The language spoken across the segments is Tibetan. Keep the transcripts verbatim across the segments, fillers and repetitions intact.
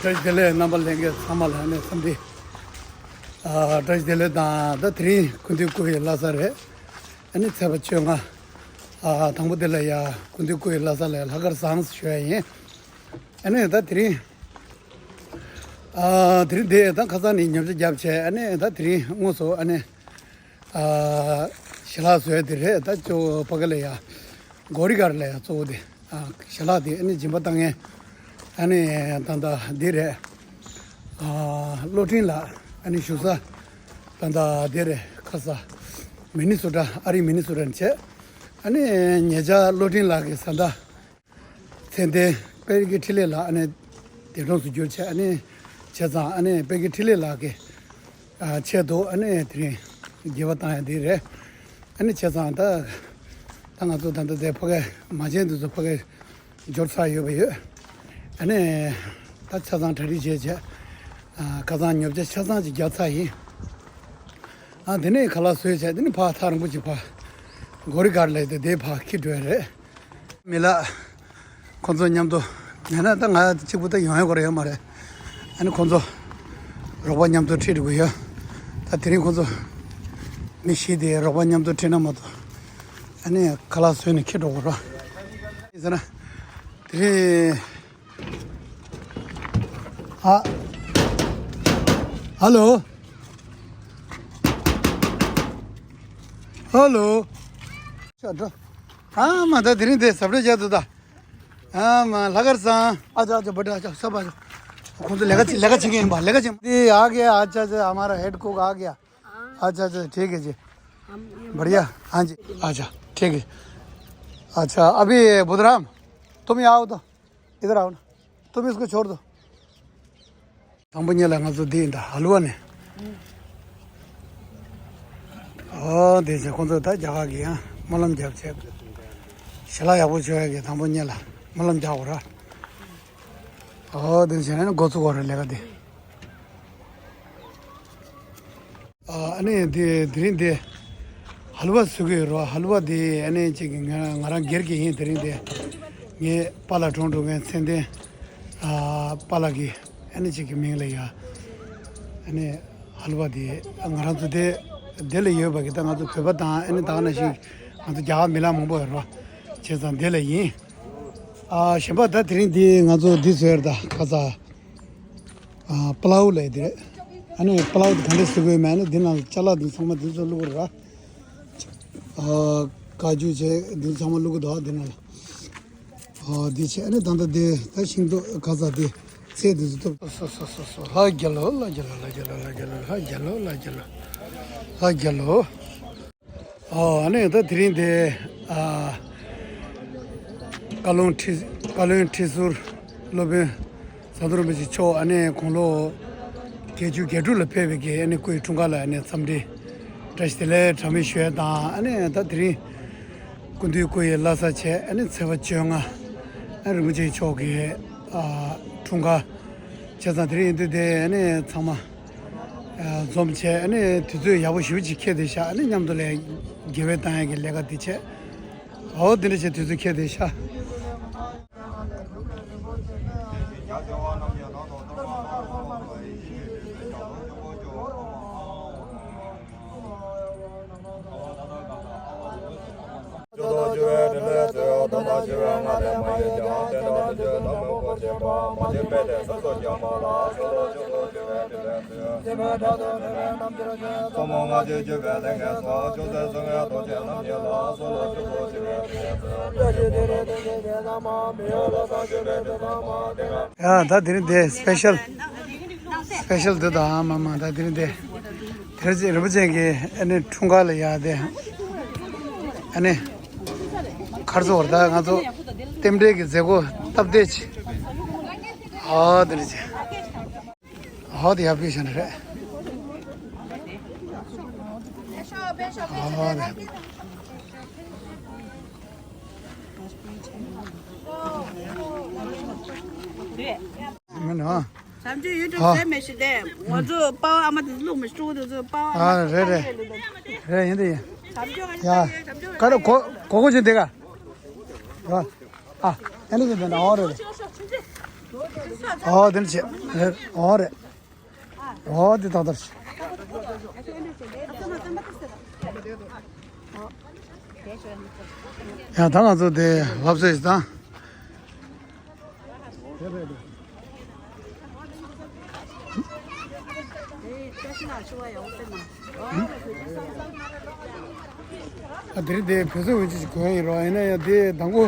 བཀྲ་ཤིས་བདེ་ལེགས། རྣམ་པ་ལྷན་རྒྱས་ཚང་མ་ལ་ནས་འཚམས་འདྲི། ཨ། བཀྲ་ཤིས་བདེ་ལེགས་དང་། ད་དེ་རིང་སྐུ་མདུན་སྐུ་ཡི་བླ་གཟའ་རེད། ཨ་ནི་ཚེས་པ་བཅོ་ལྔ། ཨ། དང་པོ་དེ་ལ་ཡ་སྐུ་མདུན་སྐུ་ཡི་བླ་གཟའ་ལ་ལྷག་དཀར་བཟང་ཞུ་ཡ་ཡིན། ཨ་ནི་ད་དེ་རིང་། ཨ། དེ་རིང་དེ་ད་ཁ་སང་ནས་ཉོ་ཆ་བརྒྱབ་བྱས། ཨ་ནི་ད་དེ་རིང་དངོས་སུ་ཨ་ནི། ཨ། ཞལ་ལག་བཟོས་དེ་རེད། ད་ཅོ་ཕ་གི་ལ་ཡ། གོ་རི་གར་ལ་ཡ་གཙོ་བོ་དེ། ཨ། ཞལ་ལག་དེ་ཨ་ནི་སྦྱིན་པ་བཏང་མཁན། ཨ་ནི་ད་ལྟ་འདི་རེད། ཨ། བློ་འཕྲིན་ལགས། ཨ་ནི་བཞུགས་ས་ད་ལྟ་འདི་རེད། ཁ་ས་མི་ནི་སོ་ཊ། ཨ་རི་མི་ནི་སོ་ཊ་ནས་བྱས། ཨ་ནི་ཉེ་ཆར་བློ་འཕྲིན་ལགས་ཀྱི་བཟའ་ཟླ། མཚན་ལྡན་དཔལ་གྱི་འཕྲིན་ལས་ལགས། ཨ་ནི་འདས་གྲོངས་སུ་གྱུར་བྱས། ཨ་ནི་བྱས་ཙང་ཨ་ནི་དཔལ་གྱི་འཕྲིན་ལས་ལགས་ཀྱི། ཨ། ཆེད་དུ་ཨ་ནི་དེ་རིང་སྦྱིན་པ་བཏང་ཡ་དེ་རེད། ཨ་ནི་བྱས་ཙང་ད་ད་ང་ཚོ་ད་ལྟ་དེ་ཕ་གི་མ་བྱན་དེ་ཚོ་ཕ་གི་འབྱོར་ཚར་ཡོད་པ་ཡོད། ཨ་ནི་ད་ཆ་ཚང་གྲ་སྒྲིག་བྱས་བྱས། ཨ། ཁ་སང་ཉོ་ཆ་ཆ་ཚང་ཅིག་བརྒྱབ་ཚར་ཡིན། ཨ། དེ་ནས་ཁ་ལག་བཟོས་བྱས། དེ་ནས་ཕར་ཐག་རིང་པོ་ཅིག་ཕར་གོ་རི་གར་ལ་དེ་དེ་ཕར་འཁྱེར་འགྲོ་ཡ་རེད། མི་ལ་ཁོང་ཚོ་མཉམ་དུ་མེད་ན་ད་ང་གཅིག་པུ་ད་ཡོང་ཡ་གོ་ར་ཡོད་མ་རེད། ཨ་ནི་ཁོང་ཚོ་རོགས་པ་མཉམ་དུ་ཁྲིད་འགྲོ་གི་ཡོད། ད་དེ་རིང་ཁོང་ཚོ་མི་བཞི་དེ་རོགས་པ་མཉམ་དུ་ཁྲིད་ན་མ་གཏོགས། ཨ་ནི་ཁ་ལག་བཟོས་ནས་འཁྱེར་འགྲོ་དགོས་ར། ཟེར་ན་དེ་རིང་། ཨ། ཧ་ལོ། ཧ་ལོ། ཤ་འགྲོ། ཨ་མ། ད་དེ་རིང་དེ་ཟབ་རེ་བྱ་འདུག་ད། ཨ་མ། ལྷག་དཀར་བཟང་། ཨ་ཅག་ཨ་ཅག་བ་ཏྲ། ཨ་ཅག་ས་བ་ཅག་ཁོང་ཚོ་ལས་ཀ་བྱེད། ལས་ཀ་བྱེད་མཁན་ཡིན་པ། ལས་ཀ་བྱེད། ये आ गया। अच्छा, अच्छा, हमारा हेड कुक आ गया। अच्छा, अच्छा, ठीक है जी। बढ़िया। हाँ जी। अच्छा, ठीक है। अच्छा, अभी बुधराम, तुम यहाँ आओ तो। इधर आओ ना। तुम इसको छोड़ दो। དང་པོ་ཉིད་ལ་ང་ཚོ་འདི་ཡིན་ད། ཧ་ལུ་བ་ནས། ཨོ། དེ་བཞིན་ཁོང་ཚོ་ད་རྒྱ་གར་གྱི་ཡང་སྨོན་ལམ་རྒྱབ་བྱས། ཞལ་ལག་ཡག་པོ་བྱོས་ཡ་གི་དང་པོ་ཉིད་ལ་སྨོན་ལམ་རྒྱག་དགོས་ར། ཨོ། དེ་བཞིན་ནས་འགོ་ཚུགས་དགོས་ར་ལས་ཀ་འདི། ཨ་ནི་དེ་དེ་རིང་དེ་ཧ་ལུ་བ་བཟོ་གི་ཡོད་རོ། ཧ་ལུ་བ་དེ་ཨ་ནི་གཅིག་གི་ང་ང་རང་སྒེར་གྱི་ཡིན། དེ་རིང་དེ་ངའི་པཱ་ལགས་གྲོངས་འགྲོ་མཁན་མཚན་ལྡན། ཨ། པཱ་ལགས་ཀྱི་ཨ་ནི་གཅིག་གི་མིང་ལ་ཡ། ཨ་ནི་ཧ་ལུ་བ་དེ་ང་རང་ཚོ་དེ་དེ་ལ་ཡོད་པ་གི། ད་ང་ཚོ་བོད་པ་དང་ཨ་ནི་ད་ག་ནང་བཞིན་ང་ཚོ་རྒྱ་གར་མི་ལ་མང་པོ་ཡོད་རོ། བྱས་ཙང་དེ་ལ་ཡིན། ཨ། གཞན་པ་ད་དེ་རིང་དེ་ང་ཚོ་འདི་བཟོས་ཡོད་རེད། ད་ཁ་ས། ཨ། པླའུ་ལབ་ཡ་དེ་རེད། ཨ་ནི་པླའུ་དེ་ག་འདྲས་བཟོ་དགོས་མེད། ཨ་ནི་འདི་ནང་ལ་ཅ་ལག་འདི་ཚང་མ་འདི་ཚོ་བླུགས་ར། ཨ། ཀ་ཅུ་བྱས་འདི་ཚང་མ་བླུགས་འདུག་འདི་ནང་ལ། ཨ། འདི་བྱས། ཨ་ནི་ད་ལྟ་འདི་ད་ཤིང་ཏོག་ག་ས་འདི་ཚད་འདི་ཚོ་ཐུབ། སོ་སོ་སོ་སོ། ལྷ་རྒྱལ་ལོ། ལྷ་རྒྱལ་ལོ། ལྷ་རྒྱལ་ལོ། ལྷ་རྒྱལ་ལོ། ལྷ་རྒྱལ་ལོ། ཨོ། ཨ་ནི་ད་དེ་རིང་དེ། ཨ། བཀའ་བློན་ཁྲི། བཀའ་བློན་ཁྲི་ཟུར་སློབ་དཔོན་ཟམ་གདོང་རིན་པོ་ཆེ་མཆོག་ཨ་ནི་དགུང་ལོ་བརྒྱད་ཅུ་གྱ་དྲུག་ལ་ཕེབས་པའི་གི་ཨ་ནི་སྐུའི་འཁྲུངས་སྐར་ལ་ཨ་ནི་འཚམས་འདྲི་བཀྲ་ཤིས་བདེ་ལེགས་གྲངས་མེད་ཞུ་ཡ་དང་། ཨ་ནི་ད་དེ་རིང་སྐུ་མདུན་སྐུ་ཡི་བླ་གཟའ་བྱས། ཨ་ནི་ཚེས་པ་བཅོ་ལྔ། ཨ། རིན་པོ་ཆེ་མཆོག་གི། ཨ། འཁྲུངས་སྐར། བྱས་ཙང་དེ་རིང་ཡིན་དུས་དེ་ཨ་ནི་ཚང་མ། ཨ། འཛོམས་བྱས། ཨ་ནི་དུས་ཚོད་ཡག་པོ་ཞེ་པོ་ཅིག་འཁེལ་བསྡད་ཤག་ཨ་ནི་མཉམ་དུ་ལས་དགེ་བའི་བཏང་ཡག་གི་ལས་ཀ་འདི་བྱས། འོ། དེ་འདྲ་བྱས་དུས་ཚོད་འཁེལ་བསྡད་ཤག་ཡ། ད་དེ་རིང་དེ་སི་པེ་ཤལ། སི་པེ་ཤལ་འདི་དང་མ་མ། ད་དེ་རིང་དེ། དེར་ཅིག་རིན་པོ་ཆེ་གི་ཨ་ནི་འཁྲུངས་སྐར་ལ་ཡ་དེ། ཨ་ནི་ཁར་ཚོར་ད་ང་ཚོ་རྟེན་འབྲེལ་གྱི་མཛད་སྒོ་སྟབས་བདེ་ཅིག་ཨ། དེ་འདྲ་ཅིག་ཨ། དེ་ཡར་ཕུལ་བཞག་ནི་རེད། ཨ། དེ། མིན་ཨ། བྱམས་ཆོས་ཡུལ་དུ་ཨ། ཟས་མི་ཤེས་ཏེ། ང་ཚོ་པའོ་ཨ་མ་དེ་ཚོ་བླུགས་མི་ཤེས། ཕྲུ་གུ་དེ་ཚོ་པའོ་ཨ་མ། ཨ། རེད་རེད། རེད། ཡིན་དེ་ཡིན། བྱམས་ཆོས་ང་ཡ། ཚོ་བྱམས་ཆོས་ཀ་རེ་གོ་གོ་གོ་ཅིག་འདི་ག་ཨ། ཨ་ནི་ཅིག་འདི་ན་ཨོ་རེད། ཨོ་དེ་འདྲ་བྱེད། རེད། ཨོ་རེད། ཨོ་དེ་ཏག་ཏག་བྱེད། ཡང་ད་ང་ཚོ་དེ་ལབ་སོད་ཞིག་དང་། ཨ་དེ་རིང་དེ་བོད་ཟས་འོན་ཅི་ཞིག་གོན་ཡིན་རོགས། ཡིན་ན་ཡང་དེ་དང་པོ་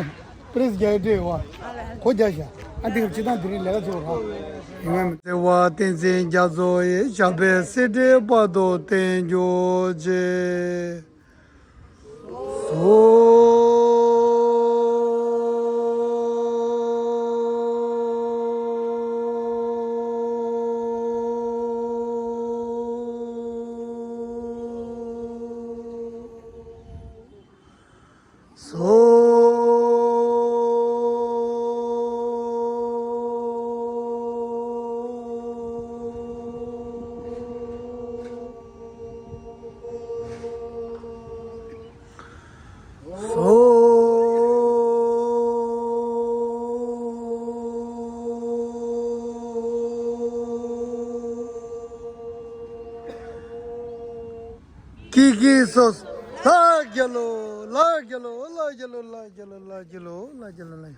པི་རེས་རྒྱག་ཡས་སྤྲད་ཡོད་བ། གོ་རྒྱག་ཤག་ཨ་དེ་ག་སྤྱི་བཏང་དེ་རིང་ལས་ཀ་བྱེད་རོགས། ཡིན་ངམ། བརྩེ་བ་བསྟན་འཛིན་རྒྱ་མཚོ་ཡི། ཞབས་པད་སྲིད་མཐའི་བར་དུ་བརྟན་གྱུར་ཅིག་ཀི་ཀི་སོ་སོ། ལྷ་རྒྱལ་ལོ། ལྷ་རྒྱལ་ལོ། ལྷ་རྒྱལ་ལོ། ལྷ་རྒྱལ་ལོ། ལྷ་རྒྱལ་ལོ། ལྷ་རྒྱལ་ལོ། ལྷ་རྒྱལ་ལོ། ལྷ་རྒྱལ་ལོ།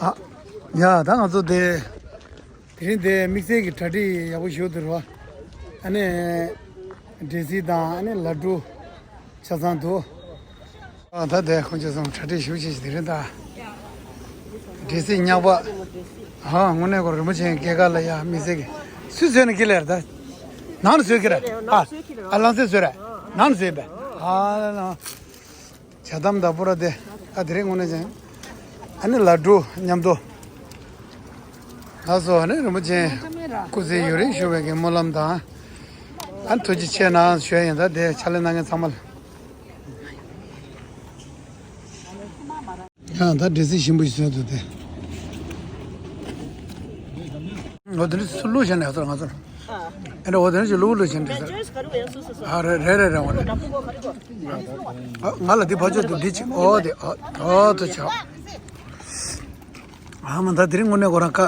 ཨ། ཡ་ད་ང་ཚོ་དེ། དེ་རིང་དེ་དམིགས་བསལ་གྱི་གྲ་སྒྲིག་ཡག་པོ་ཞུ་འདུག་རོ། ཨ་ནི། འབྲས་སིལ་དང་ཨ་ནི་ལ་ཌུ། ཆ་ཚང་འདུག་ཨ་ད་དེ་ཁོང་ཚོ་ཚང་གྲ་སྒྲིག་ཞུ་བྱེད་ཀྱི་དེ་རིང་ད། འབྲས་སིལ་ཉག་པ། ཨ་དངོས་གནས་ཁོ་རིན་པོ་ཆེའི་སྐྱེས་སྐར་ལ་ཡ་དམིགས་བསལ་གྱི། སུས་བཟོས་ནས་ཁྱེར་ལེ་རེད་ད། ནང་ནས་བཟོས་ཁྱེར་རེད། ཨ། ཨ་ལང་ཚེ་བཟོས་རེད། ནང་ནས་བཟོས་པས། ཨ་ལ་ལ། ཇ་དམ་དང་པུ་ར་དེ། ཨ་དེ་རིང་དངོས་གནས་ཅན། ཨ་ནི་ལ་ཌུ་མཉམ་དུ། ལགས་སོ། ཨ་ནི་རིན་པོ་ཆེ་སྐུ་ཚེ་ཡུན་རིང་བཞུགས་པའི་གི་སྨོན་ལམ་དང་། ཨ་ནི་ཐུགས་རྗེ་ཆེ་གནང་ཞུ་ཡ་ཡིན། ད་དེ་ཕྱག་ལས་གནང་མཁན་ཚང་མ་ལ། ཡང་ད་འབྲས་སིལ་ཞིམ་པོ་ཞིག་བཟོས་འདུག་དེ། འོ་དེ་འདྲ་བླུགས་བཞག་ནས་ང་ཚོར་ང་ཚོར། ཨ་འདྲ་འོ་དེ་འདྲ་ཞིག་བླུགས་བླུགས་བཞིན་འདུག་ཟེར། ཨ་རེ་རེ་རེ་རེ་འོ་རེ། ཨ་ང་ལ་འདི་ཕར་ཕྱོགས་དེ་འདི་གཅིག་ཨོ་དེ་ཨ་ཨོ་ཐུ་ཆ། ཨ་མ་ད་དེ་རིང་དངོས་གནས་ཁོ་རང་ཁ།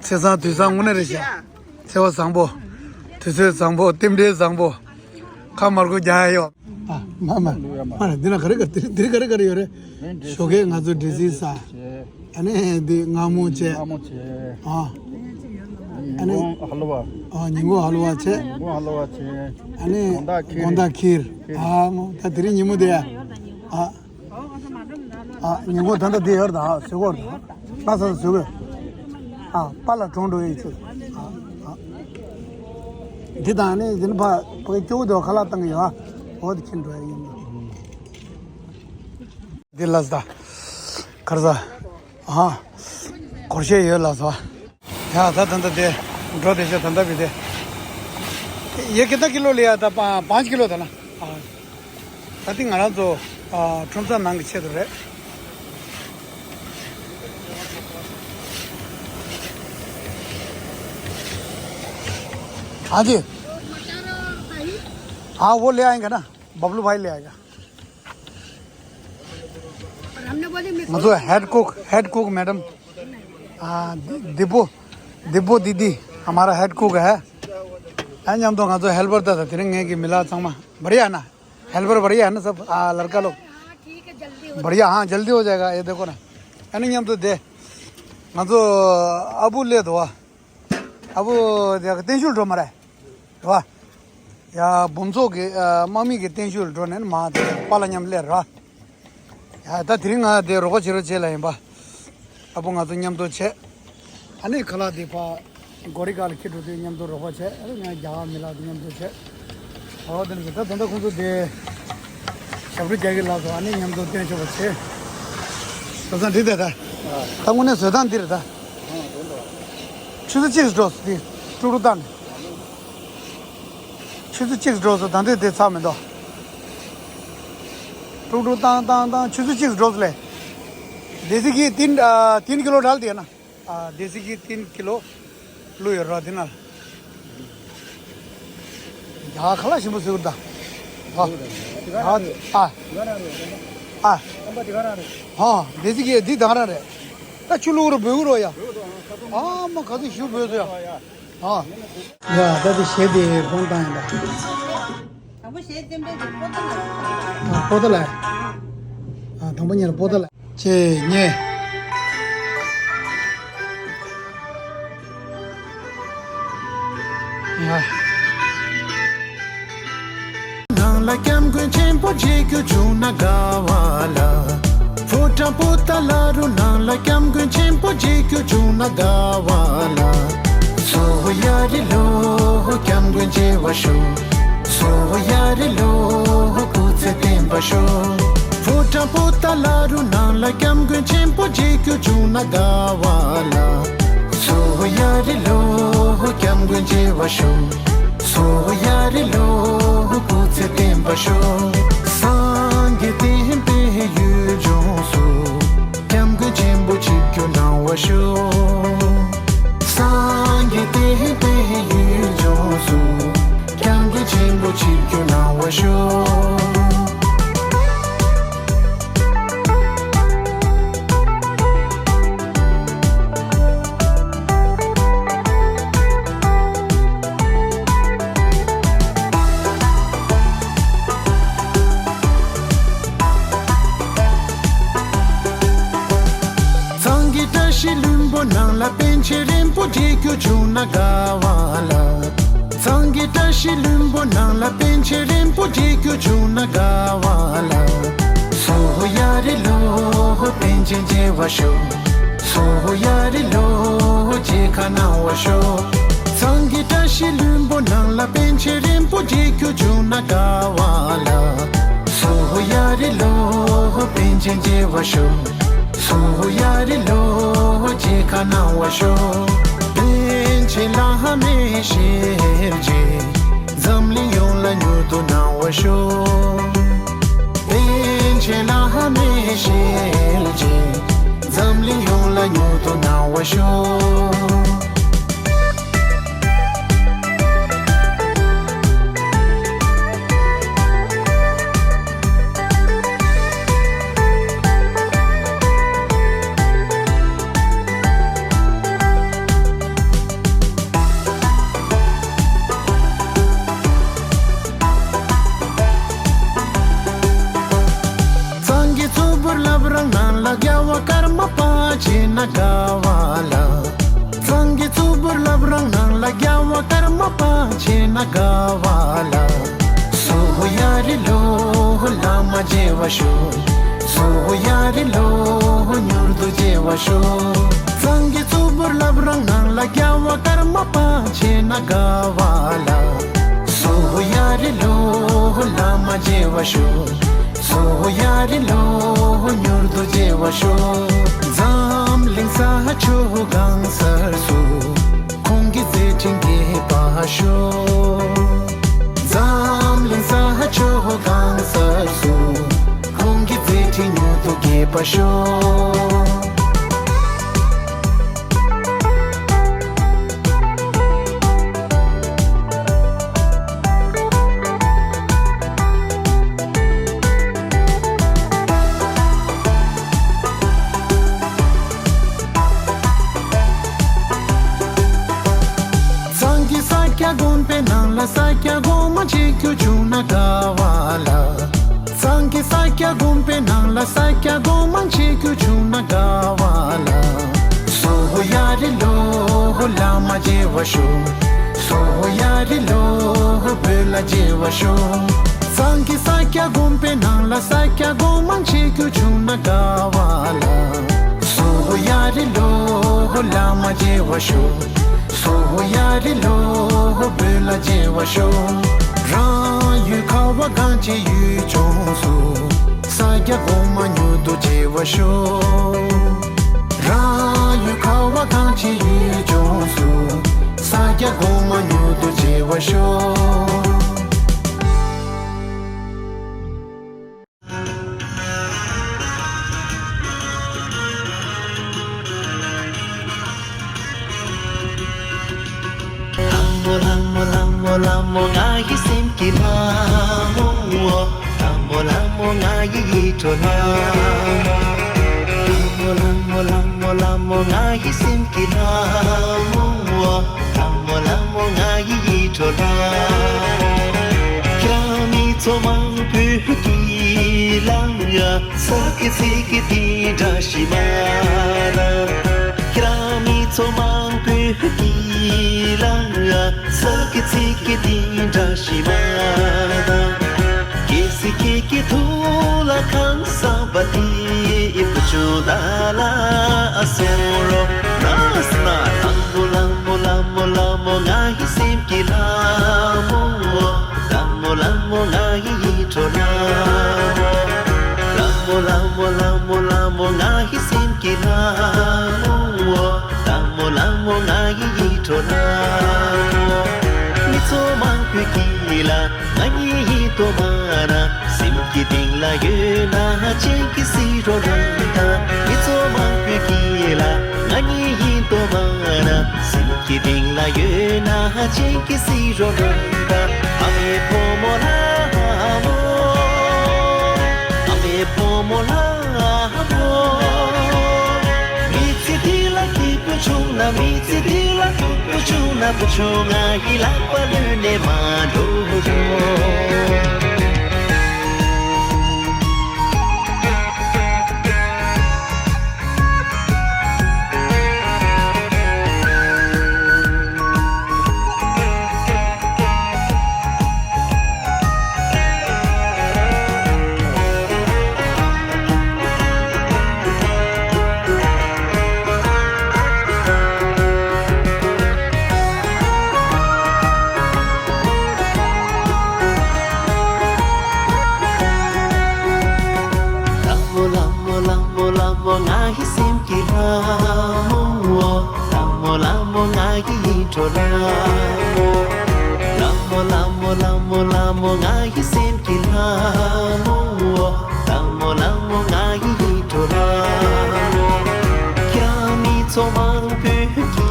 ཚེས་བཟང་དུས་བཟང་དངོས་གནས་རེད་ཤག་ཚེས་པ་བཟང་པོ། དུས་ཚོད་བཟང་པོ། རྟེན་འབྲེལ་བཟང་པོ། ཁ་མར་ཁུ་རྒྱག་ཡ་ཡོད། ཨ་མ་མ་མ་རེད། འདི་ན་ག་རེ་ག་རེ་འདི་རེད། འདི་ག་རེ་ག་རེ་ཡོད་རེད། ཞོགས་ཀས་ང་ཚོ་འབྲས་སིལ་ཟ། ཨ་ནི་འདི་མངར་མོ་བྱས། མངར་མོ་བྱས། ཨ། ཨ་ནི་ཉིན་གུང་ཧ་ལོ་བ། ཨ་ཉིན་གུང་ཧ་ལོ་བ་བྱས། ཉིན་གུང་ཧ་ལོ་བ་བྱས། ཨ་ནི་དགོང་དག་ཁིར། དགོང་དག་ཁིར། ཨ་མོ་ད་དེ་རིང་ཉིན་མོ་དེ་ཡ། ཨ། ཨ་ཉིན་གུང་ད་ལྟ་དེ་ཡོད་རེད། ད་ཟོས་གོ་རེད། ད་ས་ཟོས་གོ། ཨ་པཱ་ལགས་གྲོངས་འགྲོ་ཡི་ཚུལ། ཨ་ཨ། འདི་དང་ནི་འདི་ནི་ཕ་ཕ་གི་སྐྱོ་བོ་དེ་བ་ཁ་ལག་བཏང་གི་ཡོད། ཨ་འོ་དེ་ཁྱེར་འགྲོ་ཡ་ཡིན། འདི་ལ་ཟ། གར་ཟ། ཨ། སྒོར་གཞས་ཡོད་ལ་ཟ། ཡ་ད་ད་ད་དེ། འགྲོ་དེ་ཤ་ད་ད་བི་དེ། ཡེ་ཀི་ཏ་ཀི་ལོ་ལི་ཡ་ད་པ་པཱན་ཅ་ཀི་ལོ་ད་ན། ཨ། ད་ཐེངས་ང་རང་ཚོ་ཨ་ཁྲོམ་ས་ནང་གི་ཆེད་དུ་རེད། हाँ जी। हाँ, वो ले आएंगे ना, बबलू भाई ले आएगा। ང་ཚོ་head cook, head cook madam, ཨ་དི་པོ། དི་པོ་དི་དི། हमारा हेड कुक है। ཨ་མཉམ་དུ་ང་ཚོ་ཧེལ་པར་ད་ད་དེ་རིང་ངེད་ཀྱི་མི་ལ་ཚང་མ། बढ़िया ना? हेल्पर बढ़िया है ना सब? आ, लड़का लोग। हाँ, ठीक है, जल्दी हो जाएगा। बढ़िया, हाँ, जल्दी हो जाएगा। ये देखो ना। ཨ་ནི་མཉམ་དུ་དེ། ང་ཚོ་ཨ་བུ་སླེབས་འདུག་བ། ཨ་བུ་དེ་ག་བརྟན་བཞུགས་འགྲོ་མ་རེད། རེད་བ། ཡ་འབུམ་ཚོགས་ཀྱི་ཨ་དམག་མི་གི་བརྟན་བཞུགས་འགྲོ་ནས་མ་དེ་པཱ་ལགས་མཉམ་སླེབས་རེད་བ། ཡ་ད་དེ་རིང་ང་དེ་རོགས་པ་བྱེད་རོགས་བྱེད་ལ་ཡིན་པ། ཨ་བུ་ང་ཚོ་མཉམ་དུ་བྱས། ཨ་ནི་ཁ་ལག་དེ་ཕ། སྒོ་རི་སྒང་ལ་ཁྱེར་འགྲོ་དུས་མཉམ་དུ་རོགས་པ་བྱས། ཨ་ནི་ང་རྒྱ་གར་མི་ལག་དེ་མཉམ་དུ་བྱས། ཨོ་དེ་ནི་ད་ད་ལྟ་ཁོང་ཚོ་དེ། ཞབས་བྲོ་རྒྱག་གི་ལགས་སོ། ཨ་ནི་མཉམ་དུ་སྟོན་ཆོག་པ་བྱས། བཟོ་སྟངས་འདི་རེད་ད། ད་དངོས་གནས་བཟོ་སྟངས་འདི་རེད་ད། ཆུ་ཚོད་གཅིག་འགྲོ་སོང་འདི། ཀྲུག་ཀྲུག་བཏང་ནས། ཆུ་ཚོད་གཅིག་འགྲོ་སོང་། ད་འདི་དེ་ཚར་མི་འདུག་ཀྲུག་ཀྲུག་བཏང་བཏང་བཏང་ཆུ་ཚོད་གཅིག་འགྲོ་སོང་ལས། देसी घी तीन, आ, तीन किलो डाल दिया ना। आ, देसी घी तीन किलो ལུ་ཡོད་ར་འདི་ན། ཡ་ཁ་ལག་ཞིམ་པོ་བཟོས་ད། ཨ། ཨ། ཨ། ཨ། དེ་ཟིག་གི་འདི་དང་རང་རེད། ད་ཆུ་བླུག་རོ་འབོད་རོ་ཡ། ཨ་མ་ག་ཚོད་ཞུ་འབོད་ཚོ་ཡ། ཨ། ཡ་ད་དེ་ཞེ་དེ་ཧོན་བཏང་ཡིན་ད། དང་པོ་ཞེ་བཙན་པོའི་གི་པོ་ཏ་ལ། ཨ་པོ་ཏ་ལ། ཨ་དང་པོ་ཉིད་ལ་པོ་ཏ་ལ། ཅེ་ཉེ། ཡ། ནང་ལ་སྐྱབས་མགོན་ཆེན་པོ་མཇལ་རྒྱུ་བྱུང་ན་དགའ་བ་ལ། ཕོ་བྲང་པོ་ཏ་ལ་རུ་ནང་ལ་སྐྱབས་མགོན་ཆེན་པོ་མཇལ་རྒྱུ་བྱུང་ན་དགའ་བ་ལ། སོ་ཡ་རི་ལོ་སྐྱབས་མགོན་མཇལ་བར་ཤོག་སོ་ཡ་རི་ལོ་སྐུ་ཚེ་བརྟན་པར་ཤོག་ཕོ་བྲང་པོ་ཏ་ལ་རུ་ནང་ལ་སྐྱབས་མགོན་ཆེན་པོ་མཇལ་རྒྱུ་བྱུང་ན་དགའ་བ་ལ། སོ་ཡ་རི་ལོ་སྐྱབས་མགོན་མཇལ་བར་ཤོག་སོ་ཡ་རི་ལོ་སྐུ་ཚེ་བརྟན་པར་ཤོག་སངས་རྒྱས་བསྟན་པའི་ཡུལ་ལྗོངས་སུ། སྐྱབས་མགོན་ཆེན་པོ་ཆིབས་བསྒྱུར་གནང་བར་ཤོག་སངས་རྒྱས་བསྟན་པའི་ཡུལ་ལྗོངས་སུ། སྐྱབས་མགོན་ཆེན་པོ་ཆིབས་བསྒྱུར་གནང་བར་ཤོག་གཙང་གི་བཀྲ་ཤིས་ལྷུན་པོ་ནང་ལ་པཎ་ཆེན་རིན་པོ་ཆེ་མཇལ་རྒྱུ་བྱུང་ན་དགའ་བ་ལ། གཙང་གི་བཀྲ་ཤིས་ལྷུན་པོ་ནང་ལ་པཎ་ཆེན་རིན་པོ་ཆེ་མཇལ་རྒྱུ་བྱུང་ན་དགའ་བ་ལ། སོ་ཡ་རི་ལོ་པཎ་ཆེན་མཇལ་བར་ཤོག་སོ་ཡ་རི་ལོ་མཇལ་ཁ་གནང་བར་ཤོག་གཙང་གི་བཀྲ་ཤིས་ལྷུན་པོ་ནང་ལ་པཎ་ཆེན་རིན་པོ་ཆེ་མཇལ་རྒྱུ་བྱུང་ན་དགའ་བ་ལ། སོ་ཡ་རི་ལོ་པཎ་ཆེན་མཇལ་བར་ཤོག་སོ་ཡ་རི་ལོ་མཇལ་ཁ་གནང་བར་ཤོག་པཎ་ཆེན་བླ་མའི་ཞལ་མཇལ་འཛམ་གླིང་ཡོངས་ལ་མྱུར་དུ་གནང་བར་ཤོག་པཎ་ཆེན་བླ་མའི་ཞལ་མཇལ་འཛམ་གླིང་ཡོངས་ལ་མྱུར་དུ་གནང་བར་ཤོག་གཙང་གི་གཙུག་ཕུད་བླ་བྲང་ནང་ལ་རྒྱལ་བ་ཀརྨ་པ་མཇལ་ན་དགའ་བ་ལ། གཙང་གི་གཙུག་ཕུད་བླ་བྲང་ནང་ལ་རྒྱལ་བ་ཀརྨ་པ་མཇལ་ན་དགའ་བ་ལ། སོ་ཡ་རི་ལོ་བླ་མ་མཇལ་བར་ཤོག་སོ་ཡ་རི་ལོ་མྱུར་དུ་མཇལ་བར་ཤོག་གཙང་གི་གཙུག་ཕུད་བླ་བྲང་ནང་ལ་རྒྱལ་བ་ཀརྨ་པ་མཇལ་ན་དགའ་བ་ལ། སོ་ཡ་རི་ལོ་བླ་མ་མཇལ་བར་ཤོག་སོ་ཡ་རི་ལོ་མྱུར་དུ་མཇལ་བར་ཤོག་འཛམ་གླིང་ས་ཕྱོགས་གང་སར་སུ། ཁོང་གི་མཛད་འཕྲིན་རྒྱས་པར་ཤོག་འཛམ་གླིང་ས་ཕྱོགས་གང་སར་སུ། ཁོང་གི་མཛད་འཕྲིན་མྱུར་དུ་རྒྱས་པར་ཤོག་གཙང་གི་ས་སྐྱ་དགོན་པའི་ནང་ལ་ས་སྐྱ་གོང་མ་མཇལ་རྒྱུ་བྱུང་ན་དགའ་བ་ལ། གཙང་གི་ས་སྐྱ་དགོན་པའི་ནང་ལ་ས་སྐྱ་གོང་མ་མཇལ་རྒྱུ་བྱུང་ན་དགའ་བ་ལ། སོ་ཡ་རི་ལོ་བླ་མ་མཇལ་བར་ཤོག་སོ་ཡ་རི་ལོ་བོད་ལ་མཇལ་བར་ཤོག་གཙང་གི་ས་སྐྱ་དགོན་པའི་ནང་ལ་ས་སྐྱ་གོང་མ་མཇལ་རྒྱུ་བྱུང་ན་དགའ་བ་ལ། སོ་ཡ་རི་ལོ་བླ་མ་མཇལ་བར་ཤོག་སོ་ཡ་རི་ལོ་བོད་ལ་མཇལ་བར་ཤོག་རང་ཡུལ་ཁ་བ་གངས་ཅན་ཡུལ་ལྗོངས་སུ། ས་སྐྱ་གོང་མ་མྱུར་དུ་མཇལ་བར་ཤོག་རང་ཡུལ་ཁ་བ་གངས་ཅན་ཡུལ་ལྗོངས་སུ། ས་སྐྱ་གོང་མ་མྱུར་དུ་མཇལ་བར་ཤོག་ལྷ་མོ་ལྷ་མོ་ལྷ་མོ་ལྷ་མོ་ང་ཡི་སེམས་ཀྱི་ལྷ་མོ། ལྷ་མོ། ལྷ་མོ་ང་ཡི་ཡིད་འཕྲོག་ལྷ་མོ། ལྷ་མོ་ལྷ་མོ་ལྷ་མོ་ལྷ་མོ་ང་ཡི་སེམས་ཀྱི་ལྷ་མོ། ལྷ་མོ་ལྷ་མོ་ང་ཡི་ཡིད་འཕྲོག་ལྷ། ཁྱེད་རང་མི་ཚོ་མང་པོས་ཀྱི་ལང་ཡ། ས་ཀི་ཚི་ཀི་དེ་འདྲ་ཞིག་མ་རེད། ཁྱེད་རང་མི་ཚོ་མང་པོས་ཀྱི་ལང་ཡ། ས་ཀི་ཚི་ཀི་དེ་འདྲ་ཞིག་མ་རེད། གལ་སྲིད་ཁྱེད་ཀྱི་ཐུགས་ལ་ཁང་བཟང་པ་དེ་ཨི་བུ་ཆུང་ད་ལ་ཨ་སོང་རོ། ན་སི་ན་ལྷ་མོ་ལྷ་མོ་ལྷ་མོ་ལྷ་མོ་ང་ཡི་སེམས་ཀྱི་ལྷ་མོ། ལྷ་མོ་ལྷ་མོ་ང་ཡི་ཡིད་འཕྲོག་ལྷ་མོ། ལྷ་མོ་ལྷ་མོ་ལྷ་མོ་ལྷ་མོ་ང་ཡི་སེམས་ཀྱི་ལྷ་མོ། ལྷ་མོ་ལྷ་མོ་ང་ཡི་ཡིད་འཕྲོག་ལྷ་མོ། མི་ཚོ་མང་པོས་ཀྱི་ལ་ང་ཡི་ཡིད་དོ་མ་ན། སེམས་ཀྱི་གཏིང་ལ་ཡོད་ན་ཅིག་གི་སི་རོ་རང་ད། མི་ཚོ་མང་པོས་ཀྱི་ལ་ང་ཡི་ཡིད་དོ་མ་ན། སེམས་ཀྱི་གཏིང་ལ་ཡོད་ན་ཅིག་གི་སི་རོ་རང་ད། ཨ་མའི་བུ་མོ་ལྷ་མོ། ཨ་མའི་བུ་མོ་ལྷ་མོ། མི་ཚེ་འདི་ལ་སྐྱིད་པོ་བྱུང་ན། མི་ཚེ་འདི་ལ་སྡུག་པོ་བྱུང་ན། བུ་ཆུང་ང་ཡི་ལག་པ་ལུས་ནས་མ་འགྲོ་རོགས། ལྷ་མོ་ལྷ་མོ་ལྷ་མོ་ལྷ་མོ་ང་ཡི་སེམས་ཀྱི་ལྷ་མོ། ལྷ་མོ་ལྷ་མོ་ང་ཡི་ཡིད་འཕྲོག་ལྷ་མོ། ལྷ་མོ་ལྷ་མོ་ལྷ་མོ་ལྷ་མོ་ང་ཡི་སེམས་ཀྱི་ལྷ་མོ། ལྷ་མོ་ལྷ་མོ་ང་ཡི་ཡིད་འཕྲོག་ལྷ་མོ། ཁྱེད་རང་མི་ཚོ་མང་པོས་ཀྱི་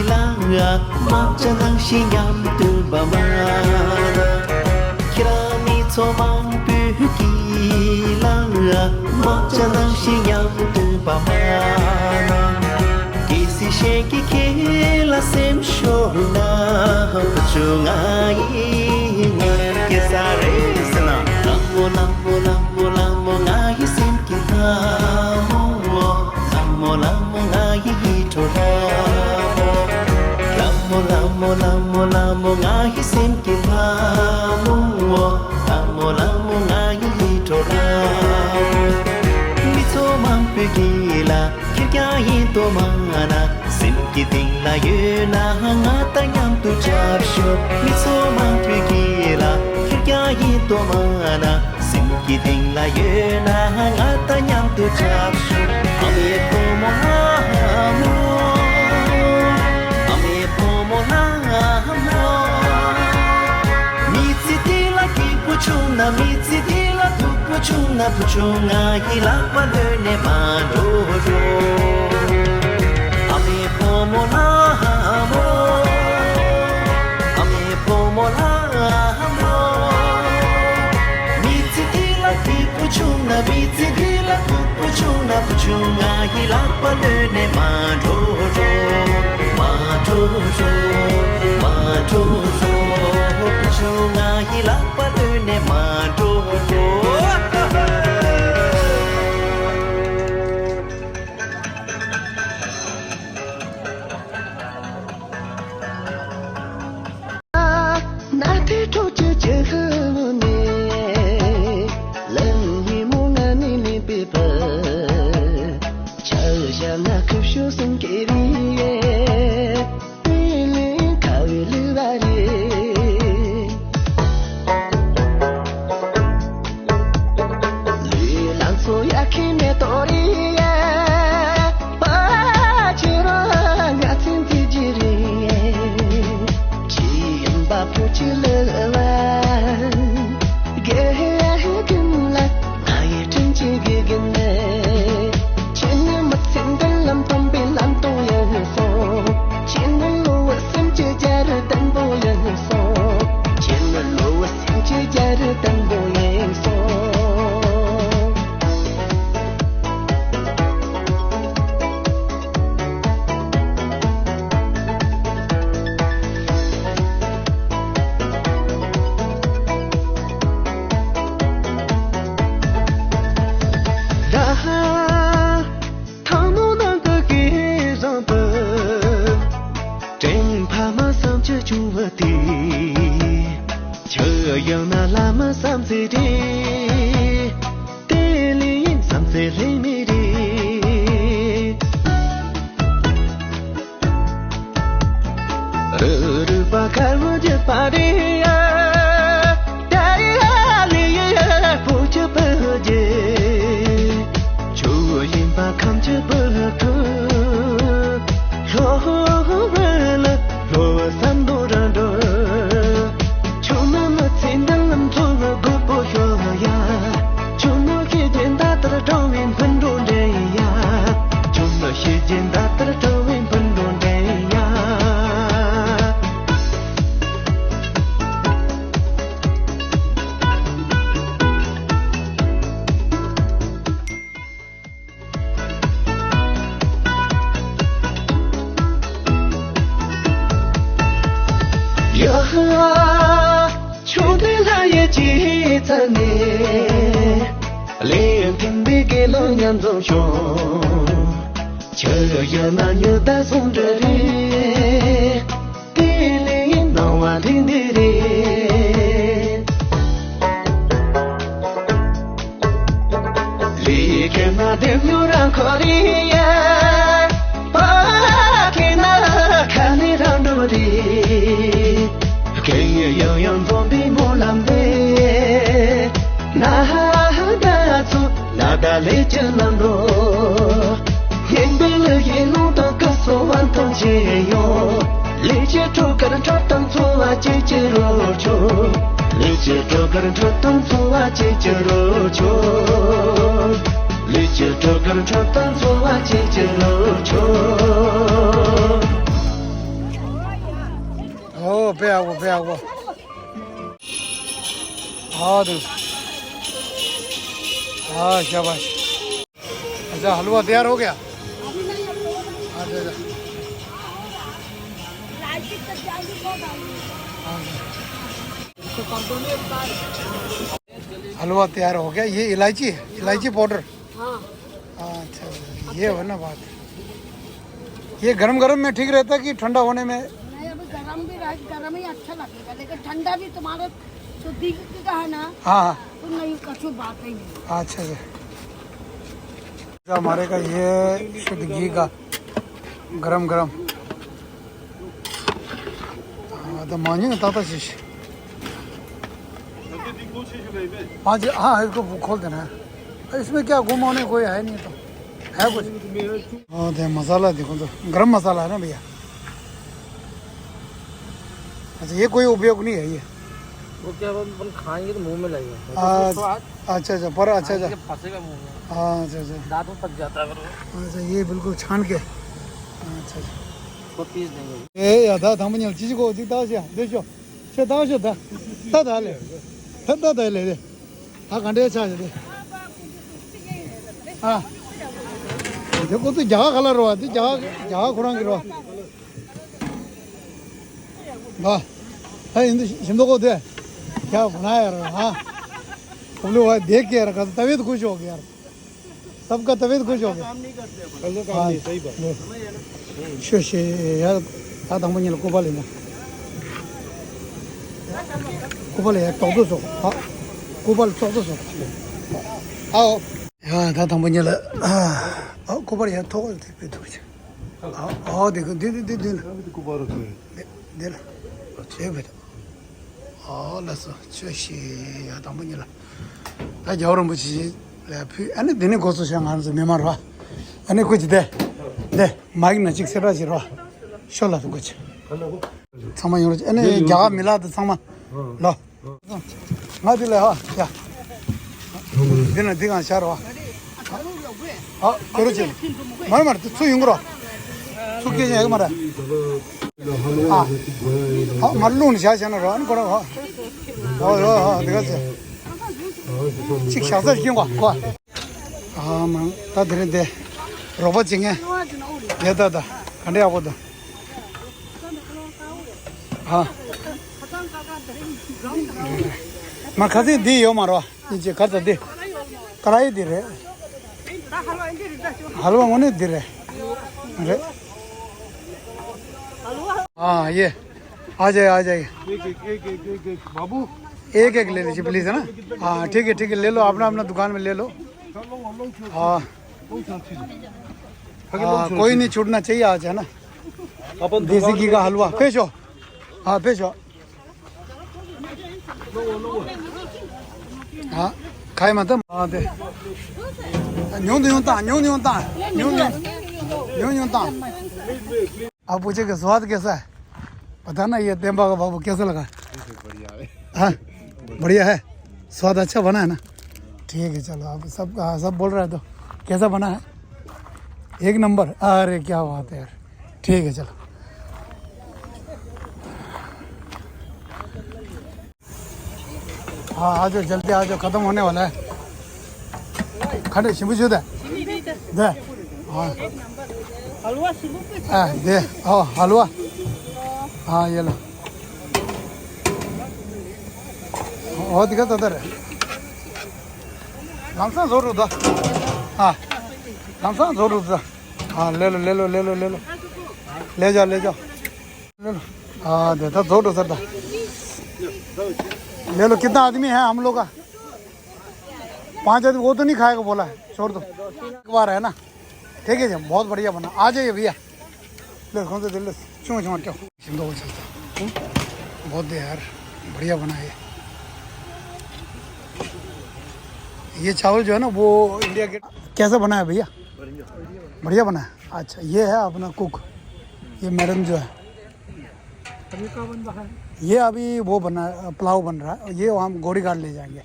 ལ་ང་མ་བྱ་ནང་བཞིན་ཉམས་སྟོན་པ་མ་ན། ཁྱེད་རང་མི་ཚོ་མང་པོས་ཀྱི་ལ་ང་མ་བྱ་ནང་བཞིན་ཉམས་སྟོན་པ་མ་ན། གལ་སྲིད་གཞན་གྱིས་ཁྱེད་ལ་སེམས་ཤོར་ན། བུ་ཆུང་ང་ཡི་ངོ་སྐྱེ་ས་རེད་ཟེར་ན། ལྷ་མོ་ལྷ་མོ་ལྷ་མོ་ལྷ་མོ་ང་ཡི་སེམས་ཀྱི་ལྷ་མོ། ལྷ་མོ་ལྷ་མོ་ང་ཡི་ཡིད་འཕྲོག་ལྷ་མོ། ལྷ་མོ་ལྷ་མོ་ལྷ་མོ་ལྷ་མོ་ང་ཡི་སེམས་ཀྱི་ལྷ་མོ། ལྷ་མོ་ལྷ་མོ་ང་ཡི་ཡིད་འཕྲོག་ལྷ་མོ། མི་ཚོ་མང་པོས་ཀྱི་ལ་ཁྱེད་ཀྱང་ཡིད་དོ་མ་ན། སེམས་ཀྱི་གཏིང་ལ་ཡོད་ན་ང་དང་མཉམ་དུ་འཁྲབ་ཤོག་མི་ཚོ་མང་པོས་ཀྱི་ལ་ཁྱེད་ཀྱང་ཡིད་དོ་མ་ན། སེམས་ཀྱི་གཏིང་ལ་ཡོད་ན་ང་དང་མཉམ་དུ་འཁྲབ་ཤོག་ཨ་མའི་བུ་མོ་ལྷ་མོ། ཨ་མའི་བུ་མོ་ལྷ་མོ། མི་ཚེ་འདི་ལ་སྐྱིད་པོ་བྱུང་ན། མི་ཚེ་འདི་ལ་སྡུག་པོ་བྱུང་ན། བུ་ཆུང་ང་ཡི་ལག་པ་ལུས་ནས་མ་འགྲོ་རོགས། ཨ་མའི་བུ་མོ་ལྷ་མོ། ཨ་མའི་བུ་མོ་ལྷ་མོ། མི་ཚེ་འདི་ལ་སྐྱིད་པོ་བྱུང་ན། མི་ཚེ་འདི་ལ་སྡུག་པོ་བྱུང་ན། བུ་ཆུང་ང་ཡི་ལག་པ་ལུས་ནས་མ་འགྲོ་རོགས། མ་འགྲོ་རོགས། མ་འགྲོ་རོགས། བུ་ཆུང་ང་ཡི་ལག་པ་ལུས་ནས་མ་འགྲོ་རོགས། ཡང་ན་བླ་མ་བསམ་ཚེ་རེད། དེ་ལས་ཡིན་བསམ་ཚེ་ལྷད་མེད་རེད། རུ་རུ་པ་ཁར་མོ་རྒྱུད་པ་རེད་ཡ། ད་ཡ་ལི་ཡ་པོ་ཆུ་པོ་རྒྱུད། ཆུ་བོ་ཡིན་པ་ཁམས་ཆུ་བོ་ཁུ། ལྷོ་བོ་ལ་ལྷོ་བོ་བསམ་དོ་ར་འགྲོ། ཆུ་མོ་མི་ཚེ་འདི་ལམ་འཚོ་བ་དགོས་པོ་ཤོ་ཡ། ཆུ་མོ་ཤེས་ཀྱི་ད་ལྟར་གྲོང་བའི་འཕུར་འགྲོ་འདྲེན་ཡ། ཆུ་མོ་ཤེས་ཀྱི་ད་ལྟར་གྲོང་བའི་འཕུར་འགྲོ་འདྲེན་ཡ། ཡ། ཆུང་དུས་ལྷ་ཡི་སྤྱི་ཚན་ནས། ལས་མཐུན་པའི་དགེ་སློང་མཉམ་འཛོམས་ཤོག་ཆུ་བཞི་ན་ཉི་ཟླ་ཟུང་འབྲེལ་རེད། དེ་ལས་སྣང་བ་ལྷན་འདི་རེད། ལས་ཁེ་ན་དེ་མྱུར་རང་ཁོ་རེ་ཡ། པ་ཁེ་ན་ཁ་ནས་རང་འགྲོ་རེ། ཁེ་ཡང་ཡང་འཛོམས་པའི་སྨོན་ལམ་དེ། ན་ཧ་ད་ཚུ་ལ་ད་ལས་ཅི་ལ་འགྲོ། ཡིན་པའི་ལུགས་ཡིན་ལུགས་དང་སྐུ་གསུང་བ་མཐོང་ཆེ་ཡོང་། ལས་ཀྱི་གྲོགས་དཀར་འཕྲོད་དང་འཚོ་བ་སྐྱེལ་གྱི་རོ་ཆོ། ལས་ཀྱི་གྲོགས་དཀར་འཕྲོད་དང་འཚོ་བ་སྐྱེལ་གྱི་རོ་ཆོ། ལས་ཀྱི་གྲོགས་དཀར་འཕྲོད་དང་འཚོ་བ་སྐྱེལ་གྱི་རོ་ཆོ། ཨོ་དཔེ་ཡག་པོ། དཔེ་ཡག་པོ། ཨ་དུ། ཨ་ཤ་བ། अच्छा, हलवा तैयार हो गया? अभी नहीं, अब तो होगा। अच्छा, अच्छा। इलायची कट जाएगी, बहुत डालनी है। हाँ। हलवा तैयार हो गया। ये इलायची है, इलायची पाउडर। हाँ। अच्छा, ये है ना बात। ये गरम गरम में ठीक रहता है कि ठंडा होने में? नहीं, अभी गरम भी रहे, गरम ही अच्छा लगेगा, लेकिन ठंडा भी तुम्हारे शुद्ध घी का है ना, हाँ, हाँ। तो नहीं, कछु बात ही नहीं। अच्छा, अच्छा। हमारे का ये शुद्ध घी का गरम गरम। हाँ, तो मानिए ना, ताता शीश। हाँ जी, हाँ, इसको खोल देना है। इसमें क्या गुम होने कोई है नहीं तो, है कुछ? हाँ, तो मसाला देखो तो, गरम मसाला है ना भैया। अच्छा, ये कोई उपयोग नहीं है ये? वो क्या, हम अपन खाएंगे तो मुंह में लगेगा। तो आ, उसमें स्वाद अच्छा, अच्छा, पर अच्छा, अच्छा। खाएंगे, फंसेगा मुंह में। हाँ, अच्छा, अच्छा। दांत में फंस जाता है फिर वो। अच्छा, ये बिल्कुल छान के। अच्छा, अच्छा। उसको पीस देंगे। ए, या था, था, मुझे चीज को दिखता है, देखो। ཁྱེད་ལྟ་ཤོག་ད། ད་ད་ལེ། ད་ད་ད་ལེ་ལེ། ད་ག་འདྲའི་ཆ་ཞིག་རེད། ཨ། དེ་ཁོ་ཚོ་རྒྱ་གར་ག་ལ་རོ་བ། དེ་རྒྱ་གར་རྒྱ་གར་ཁོ་རང་གི་རོ། ང་། ད་ཡིན་དུ་ཞིམ་མདོག་ཁོ་དེ། རྒྱ་གར་ན་ཡ་རོ་ཧ། ཁོ་ལོ་བ་དེ་ཀེ་ར་ག་ཚོ་ད་བེད་ཁུ་ཤོག་ཡ་རོ། सबका तबीयत खुश हो गया। कल का काम नहीं, सही बात। शोशे यार, ད་དང་པོ་ཉིད་ལ་སྐུ་པར་ལེན་ན། སྐུ་པར་ལེན་ཏོག་ཏོ་སོ། ཨ། སྐུ་པར་ཏོག་ཏོ་སོ། ཨའོ། ཡ་ད་དང་པོ་ཉིད་ལ། ཨ། སྐུ་པར་ཡ་ཐོག་ལ་དེ་པེ་ཐུག་ཅིག་ཨ། ཨ་དེ་གི་དེ་དེ་དེ་དེ་ལ། སྐུ་པར་རོ་དེ། དེ་དེ་ལ། དེ་པེ་ཐུག་ཨོ་ལགས་སོ། ཆོས་ཤིག་ཡ་དང་པོ་ཉིད་ལ། ད་རྒྱལ་བ་རིན་པོ་ཆེ་ལ་ཕུལ། ཨ་ནི་འདི་ནི་སྒོ་ཚུགས་ཤག་ང་ཚོ་མི་མང་རོ། ཨ་ནི་སྐུ་མཁྱེན་དེ། དེ་མ་ཡིག་ན་གཅིག་གསལ་བསྒྲགས་ཤིག་རོ། ཤོ་ལ་སོ་སྐུ་མཁྱེན། ཚང་མ་ཡོང་རོགས། ཨ་ནི་རྒྱ་གར་མི་ལག་དེ་ཚང་མ་ལོ། ང་འདི་ལ་ཧ་ཡ། འདི་ན་འདི་གང་ཤར་བ། ཨ། ཀེ་རོ་ཆེ། མར་མར་དེ་ཚུ་ཡོང་གི་རོ། ཚུ་སྐད་ཆ་ཡག་མ་ར། ཨ། ཨ། མར་རླུང་ནི་བྱ་བྱ་ན་རོ། ཨ་ནི་ཁོ་ར་ཧ། ཨོ་ཡོ་ཧ་འདི་ག་ཚེ། གཅིག་ཞག་ཚར་ཤིང་བ་བ། ཨ་མ་ད་དེ་རིང་དེ། རོགས་པ་བྱེད་མཁན། དེ་ད་ད། ག་འདྲ་ཡག་པོ་འདུག་ཨ། མ་ཁ་སང་འདི་ཡོད་མ་རེད་པ། ཨིན་ཅི་གར་ཚ་འདི། ཀ་ར་ཡི་འདི་རེད། ཧལ་བ་དངོས་གནས་འདི་རེད། རེད། ཨ་ཡེ། ཨ་ཅེ་ཨ་ཅེ། के के के के के के बाबू। एक एक ले लीजिए प्लीज, है ना? हाँ, ठीक है, ठीक है, ले लो, अपना अपना दुकान में ले लो। हाँ। हाँ, कोई नहीं छूटना चाहिए आज, है ना? अपन देसी घी का हलवा पेश हो। हाँ, पेश हो। हाँ, खाए मतलब। हाँ, दे। ཉུང་དུ་ཡོང་དང་། ཉུང་དུ་ཡོང་དང་། ཉུང་ཉུང་། ཉུང་ཉུང་དང་། आप पूछेगा स्वाद कैसा है? बताना, ये टेम्पा का बाबू कैसा लगा? बढ़िया है। हाँ, बढ़िया है। स्वाद अच्छा बना है ना? ठीक है, चलो, आप सब, हाँ, सब बोल रहा है तो कैसा बना है? एक नंबर। अरे, क्या बात है यार। ठीक है, चलो। हाँ, आ जाओ, जल्दी आ जाओ, खत्म होने वाला है। खड़े शिबू शुद्ध है। दे। हाँ। हाँ, दे। आओ, हलवा। हाँ, ये लो। और दिखा तो उधर। लमसम जोर उधर। हाँ। लमसम जोर उधर। हाँ, ले लो, ले लो, ले लो, ले लो। ले जाओ, ले जाओ। ले लो। हाँ, देता, छोड़ दो सर। ले लो, कितना आदमी है हम लोग का? पांच आदमी, वो तो नहीं खाएगा बोला है, छोड़ दो। एक बार है ना। ठीक है जी, बहुत बढ़िया बना। आ जाइए भैया। ले, कौन सा दिल? क्यों, क्यों, क्यों? बहुत है यार, बढ़िया बना है। ये चावल जो है ना, वो इंडिया गेट। कैसा बना है भैया? बढ़िया बना है। अच्छा, ये है अपना कुक, ये मैडम जो है। अभी क्या बन रहा है? ये अभी वो बना, पुलाव बन रहा है। ये हम गोरीघाट ले जाएंगे,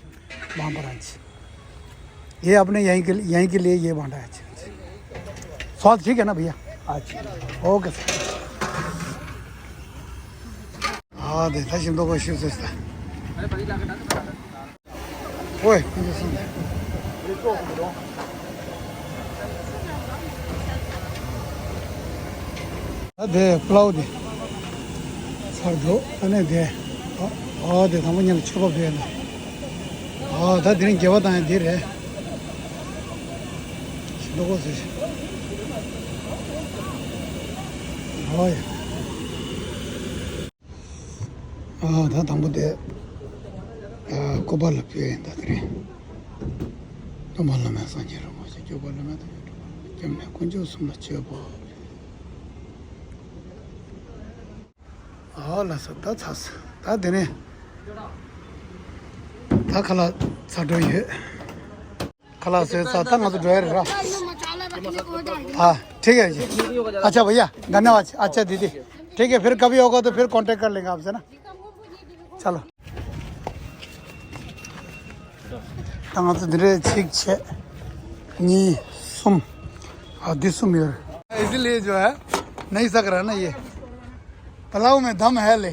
वहाँ पर आज। ये अपने यहीं के, यहीं के लिए ये बन रहा है। अच्छा, अच्छा। स्वाद ठीक है ना भैया? अच्छा, ओके सर। हाँ, देता शिंदो को शिव से। ओए। ཨ་དེ་པླའུ་དེ་ཚར་འགྲོ། ཨ་ནི་དེ། ཨ་དེ་དང་པོ་ཉལ་ཆོས་པ་བས་ན། ཨ་ད་དེ་རིང་རྒྱལ་བ་དང་ཡང་འདི་རེད། ཤི་ཏོག་ཟེར། ཨོ་ཡ། ཨ་ད་དང་པོ་དེ། ཨ་སྐུ་པར་ལ་ཕུལ་ཡིན་ད་དེ་རིང་། སྟོན་པ་བླ་མེད་སངས་རྒྱས་རིན་པོ་ཆེ། སྐྱོབ་པ་བླ་མེད་དང་སྐྱབས་གནས་དཀོན་མཆོག་གསུམ་ལ་མཆོད་པ། ཨོ་ལགས་སོ། ད་ཚར་སོང་། ད་དེ་ནས་ད་ཁ་ལག་ཚར་འགྲོ་ཡོད། ཁ་ལག་ཟོས་ཚར། ད་ང་ཚོ་འགྲོ་ཡ་རེད་ར། हाँ, ठीक है जी। अच्छा भैया, धन्यवाद। अच्छा दीदी, ठीक है, फिर कभी होगा तो फिर कांटेक्ट कर लेंगे आपसे ना। चलो। ད་ང་ཚོ་འདི་འདྲའི་གཅིག་བྱས། གཉིས། གསུམ། ཨ་འདི་གསུམ་ཡོད་རེད། इसीलिए जो है नहीं सक रहा ना ये। पुलाव में दम है ले।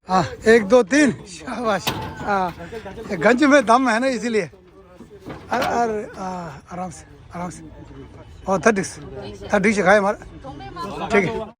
हाँ, एक दो तीन। शाबाश। हाँ, ये गंज में दम है ना, इसीलिए। अरे, अरे, हाँ, आराम से, आराम से। और थर्टी, थर्टी से खाए हमारा। ठीक है।